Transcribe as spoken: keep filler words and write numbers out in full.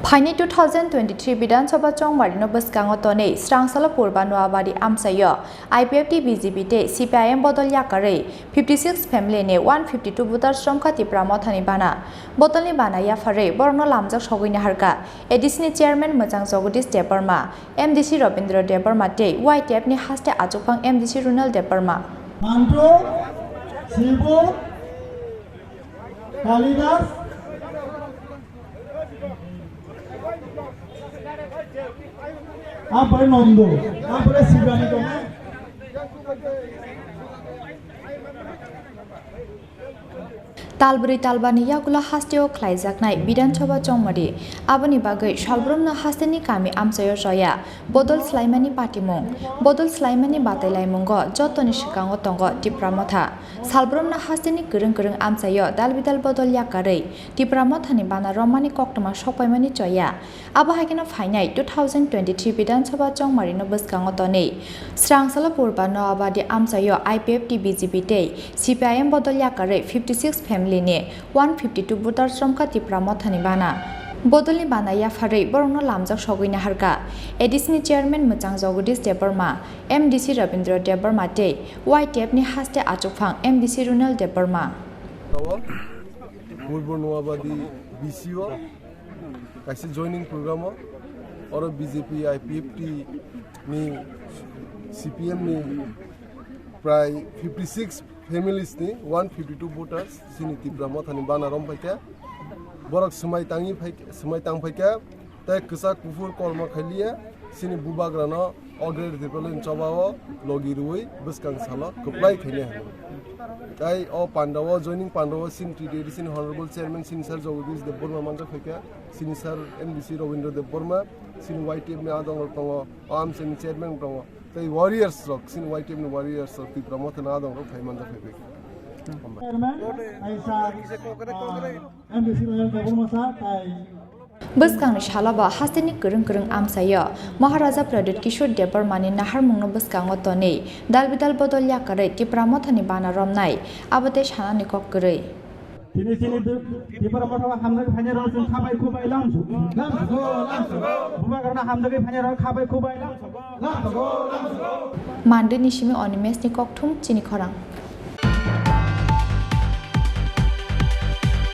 Phaini two thousand twenty-three Bidhan Sabha chongmarino bwskango tonwi Srangsalo Purba Noabadi amchaio I P F T, B J P tei C P I M bodol yakarwi fifty six family ni one fifty two voters romkha Tipra Mothani bana. Bodolni bana yapharwi borokno lamjak sogwi naharkha A D C ni chairman Mwchang Jagadish Debbarma, M D C Rabindra Debbarma tei Y T F ni haste achukphang M D C Runal Debbarma. Mantu, Sibu, Kalidas, Ampore Nondo, ampore Sibani tongo. Talbrwi talbani yagulo hasteo khlaijaknai Bidhan Sabha chongmari, aboni bagwi salbrumno hasteni kami amchaio choya bodol swlaimani patimung. Bodol swlaimani batailaimungo jotoni swkango tongo Tipra Motha. Salbrumno hasteni kwrwng kwrwng amchaio dalbidal bodol yakarwi Tipra Mothani bana romani koktwma sokpaimani choya. Abo hai kheno phainai two thousand twenty-three Bidhan Sabha chongmarino bwskango tonwi Srangsalo Purba Noabadi amchaio I P F T, B J P tei C P I M bodol yakarwi fifty six family ni one fifty two voters romkha Tipra Mothani bana. Bodolni bana yapharwi borokno lamjak sogwi naharkha A D C ni chairman Mwchang Jagadish Debbarma, M D C Rabindra Debbarma tei Y T F ni haste achukphang M D C Runal Debbarma. Purba Noabadi B C O kaisa joining program o, oro B J P, I P F T ni, C P M ni prai fifty six families ni one fifty two voters chini Tipra Mothani bana rom phaikha. Borok swmai tangwi phai, swmai tang phaikha, tei kwchak kuphur kormo khailiya chini bubagrano. O Greater Tipraland ni choba o logi rwui bwskang salo kwplai khainai hwnwi. Tai o panda o, joining panda o chini T T A D C ni Honorable Chairman chini Sir Jagadish Debbarma manjak phaikha, chini Sir M D C Rabindra Debbarma, chini Y T F ni adong rok tongo, o amchaini chairman tongo, tei warriors rok, chini Y T F ni warriors rok Tipra Motha ni adong rok phai manjak phaiphai. Chairman, tai Sir, ah, M D C Rabindra Debbarma sir, tai Bwskangni salo bo hasteni kwrwng kwrwng amchaio Maharaja Pradyut Kishore Debbarmani naharmungno bwskango tonwi dalbidal bodol yakarwi Tipra Mothani bana romnai, abo tei sanani kok kwrwi. Tini chini Tipra Motha o hamjagwi phainai rok chwng kha bai khubai lamsu. Lamsu, lamsu. Bubagrano hamjagwi phainai rok kha bai khubai lamsu. Lamsu, lamsu. Mandwini simi Animeshni kokthum chini khorang.